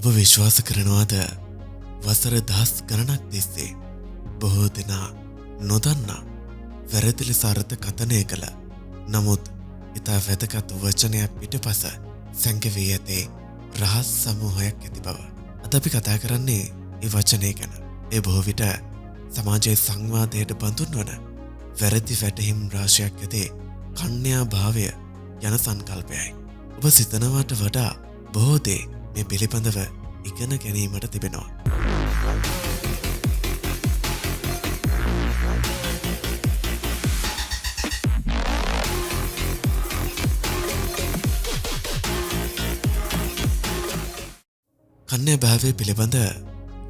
ඔබ විශ්වාස කරනවාද වසර දහස් ගණනක් තිස්සේ බොහෝ දෙනා නොදන්නා වැරදි ලෙස අර්ථකථනය කළ නමුත් ඉතා වැදගත් වචනයක් පිටපස සැඟවී ඇතේ රහස් සමූහයක් ඇති බව. අද අපි කතා කරන්නේ ඒ වචනය ගැන. ඒ බොහෝ විට සමාජයේ සංවාදයට බඳුන් වන වැරදි වැටහීම් රාශියක් ඇතේ කන්‍යා භාවය යන සංකල්පයයි. ඔබ සිතනවාට වඩා බොහෝ දේ මේ පිළිබඳව ඉගෙන ගැනීමට තිබෙනවා. කන්‍යා භාවය පිළිබඳ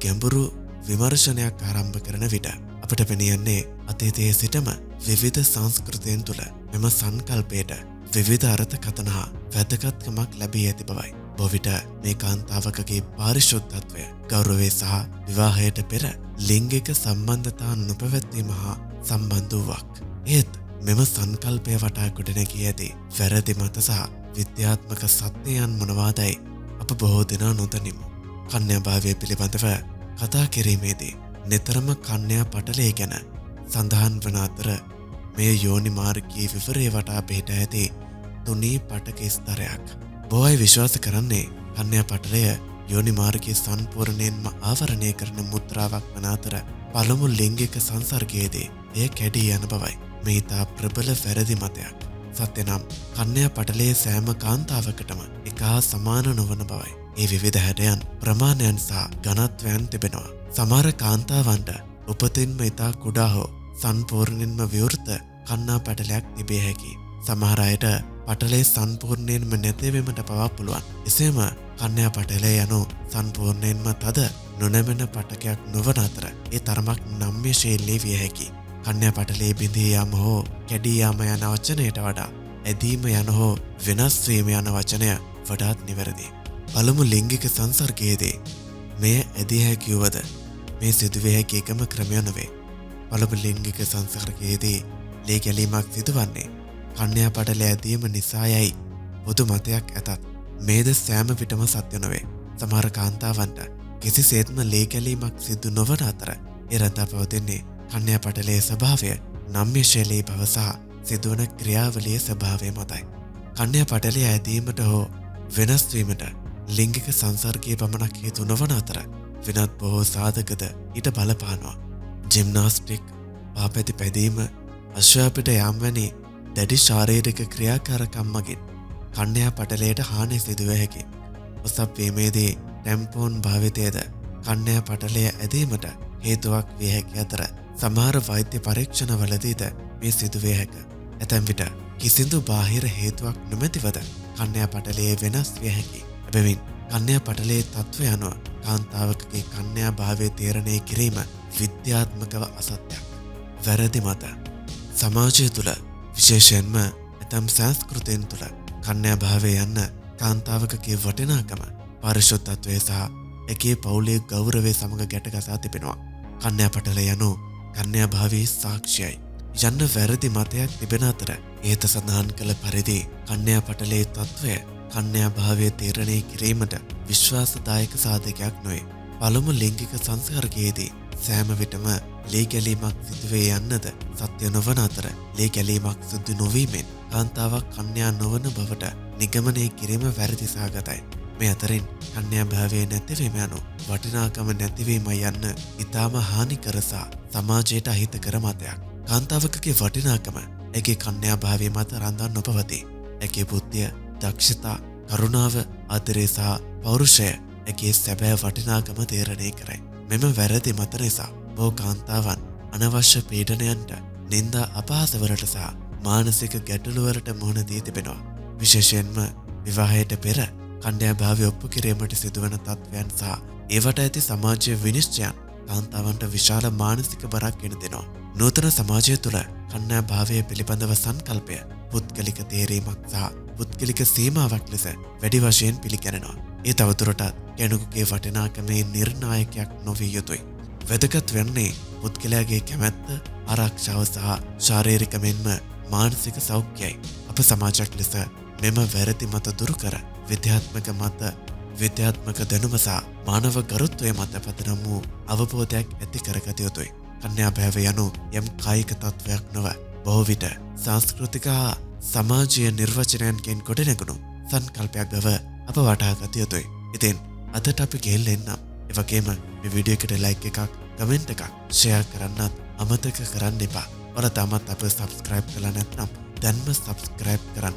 ගැඹුරු විමර්ශනයක් ආරම්භ කරන විට අපට පෙනී යන්නේ අතීතයේ සිටම විවිධ සංස්කෘතීන් තුළ මෙම සංකල්පයට විවිධ අර්ථකථන හා වැදගත්කමක් ලැබී ඇති බවයි. බොහෝ විට මේ කාන්තාවකගේ පාරිශුද්ධත්වය, ගෞරවය සහ විවාහයට පෙර ලිංගික සම්බන්ධතා නොපැවැත්වීම හා සම්බන්ධ වූවක්. ඒත් මෙම සංකල්පය වටා ගොඩනැගී ඇති වැරදි මත සහ විද්‍යාත්මක සත්‍යයන් මොනවාදයි අප බොහෝ දෙනා නොදනිමු. කන්‍යා භාවය පිළිබඳව කතා කිරීමේදී නිතරම කන්‍යා පටලය ගැන සඳහන් වන අතර මෙය යෝනි මාර්ගයේ විවරය වටා පිහිට ඇති තුනී පටක ස්තරයක්. බොහෝ අය විශ්වාස කරන්නේ කන්‍යා පටලය යෝනි මාර්ගයේ සම්පූර්ණයෙන්ම ආවරණය කරන මුද්‍රාවක් වන අතර පළමු ලිංගික සංසර්ගයේදී එය කැඩී යන බවයි. මේ ඉතා ප්‍රබල වැරදි මතයක්. සත්‍ය නම් කන්‍යා පටලයේ සෑම කාන්තාවකටම එක හා සමාන නොවන බවයි. ඒ විවිධ හැඩයන්, ප්‍රමාණයන් සහ ඝනත්වයන් තිබෙනවා. සමහර කාන්තාවන්ට උපතින්ම ඉතා කුඩා හෝ සම්පූර්ණයෙන්ම විවෘත කන්නා පටලයක් තිබිය හැකි. සමහර අයට පටලය සම්පූර්ණයෙන්ම නැතිවීමට පවා පුළුවන්. එසේම කන්‍යා පටලය යනු සම්පූර්ණයෙන්ම තද නොනැමෙන පටකයක් නොවන අතර ඒ තරමක් නම්‍යශීලී විය හැකි. කන්‍යා පටලයේ බිඳී යාම හෝ කැඩී යාම යන වචනයට වඩා ඇදීම යන හෝ වෙනස් වීම යන වචනය වඩාත් නිවැරදි. පළමු ලිංගික සංසර්ගයේදී මෙය ඇදිය හැකි වුවද මේ සිදුවිය හැකි එකම ක්‍රමය නොවේ. පළමු ලිංගික සංසර්ගයේදී ලේ ගැලීමක් සිදුවන්නේ කන්‍යා පටලය ඇදීම නිසා යයි පොදු මතයක් ඇතත් මේද සෑම විටම සත්‍ය නොවේ. සමහර කාන්තාවන්ට කිසිසේත්ම ලේ ගැලීමක් සිදු නොවන අතර ඒ රඳා පවතින්නේ කන්‍යා පටලයේ ස්වභාවය නම්‍යශීලී බව සහ සිදුවන ක්‍රියාවලියේ ස්වභාවය මතයි. කන්‍යා පටලය ඇදීමට හෝ වෙනස් වීමට ලිංගික සංසර්ගයේ පමණක් හේතු නොවන අතර වෙනත් බොහෝ සාධකද ඊට බලපානවා. ජිම්නාස්ටික්, පාපැති පැදීම, අශ්වයා පිට යාම වැනි දැඩි ශාරීරික ක්‍රියාකාරකම් මගින් කන්‍යා පටලයට හානි සිදුවිය හැකි. ඔසප් වීමේදී ටැම්පෝන් භාවිතයද කන්‍යා පටලය ඇදීමට හේතුවක් විය හැකි අතර සමහර වෛද්‍ය පරීක්ෂණවලදීද මේ සිදුවිය හැක. ඇතැම් විට කිසිදු බාහිර හේතුවක් නොමැතිවද කන්‍යා පටලයේ වෙනස් විය හැකි. එබැවින් කන්‍යා පටලයේ තත්ත්වය අනුව කාන්තාවකගේ කන්‍යා භාවය තීරණය කිරීම විද්‍යාත්මකව අසත්‍යයක්. වැරදි මත. සමාජය තුළ විශේෂයෙන්ම ඇතැම් සංස්කෘතීන් තුළ කන්‍යා භාවය යන්න කාන්තාවකගේ වටිනාකම, පාරිශුද්ධත්වය සහ ඇගේ පවුලේ ගෞරවය සමග ගැටගසා තිබෙනවා. කන්‍යා පටලය යනු කන්‍යා භාවයේ සාක්ෂියයි යන්න වැරදි මතයක් තිබෙන අතර ඉහත සඳහන් කළ පරිදි කන්‍යා පටලයේ තත්ත්වය කන්‍යා භාවය තීරණය කිරීමට විශ්වාසදායක සාධකයක් නොවේ. පළමු ලිංගික සංසර්ගයේදී සෑම විටම ලේ ගැලීමක් සිදුවේ යන්නද සත්‍ය නොවන අතර ලේ ගැලීමක් සිදු නොවීමෙන් කාන්තාවක් කන්‍යා නොවන බවට නිගමනය කිරීම වැරදි සහගතයි. මේ අතරින් කන්‍යා භාවය නැතිවීම යනු වටිනාකම නැතිවීම යන්න ඉතාම හානිකර සහ සමාජයට අහිතකර මතයක්. කාන්තාවකගේ වටිනාකම ඇගේ කන්‍යා භාවය මත රඳා නොපවතී. ඇගේ බුද්ධිය, දක්ෂතා, කරුණාව, ආදරය සහ පෞරුෂය ඇගේ සැබෑ වටිනාකම තීරණය කරයි. මෙම වැරදි මත නිසා බොහෝ කාන්තාවන් අනවශ්‍ය පීඩනයන්ට, නින්දා අපහාසවලට සහ මානසික ගැටලුවලට මුහුණ දී තිබෙනවා. විශේෂයෙන්ම විවාහයට පෙර කන්‍යා භාවය ඔප්පු කිරීමට සිදුවන තත්ත්වයන් සහ ඒවට ඇති සමාජීය විනිශ්චයන් කාන්තාවන්ට විශාල මානසික බරක් ගෙන දෙනවා. නූතන සමාජය තුළ කන්‍යා භාවය පිළිබඳව සංකල්පය පුද්ගලික තේරීමක් සහ පුද්ගලික සීමාවක් ලෙස වැඩි වශයෙන් පිළිගැනෙනවා. ඒ තවදුරටත් කෙනෙකුගේ වටිනාකමේ නිර්ණායකයක් නොවිය යුතුයි. වැදගත් වෙන්නේ පුද්ගලයාගේ කැමැත්ත, ආරක්ෂාව සහ ශාරීරික මෙන්ම මානසික සෞඛ්‍යයයි. අප සමාජයක් ලෙස මෙම වැරදි මත දුරු කර විද්‍යාත්මක මත විද්‍යාත්මක දැනුම සහ මානව ගරුත්වය මත පදනම් වූ අවබෝධයක් ඇති කරගත යුතුයි. කන්‍යා බෑව යනු යම් කායික තත්ත්වයක් නොව බොහෝ විට සංස්කෘතික හා සමාජීය නිර්වචනයන්ගෙන් ගොඩනැගුණු සංකල්පයක් බව අප වටහා ගත යුතුයි. ඉතින් අදට අපි ගිහිල්ලා එන්නම්. ඒ වගේම මේ වීඩියෝ එකට ලයික් එකක්, කමෙන්ට් එකක්, ෂෙයා කරන්නත් අමතක කරන්න එපා. ඔයාලා තාමත් අපව සබ්ස්ක්‍රයිබ් කරලා නැත්නම් දැන්ම සබ්ස්ක්‍රයිබ් කරන්න.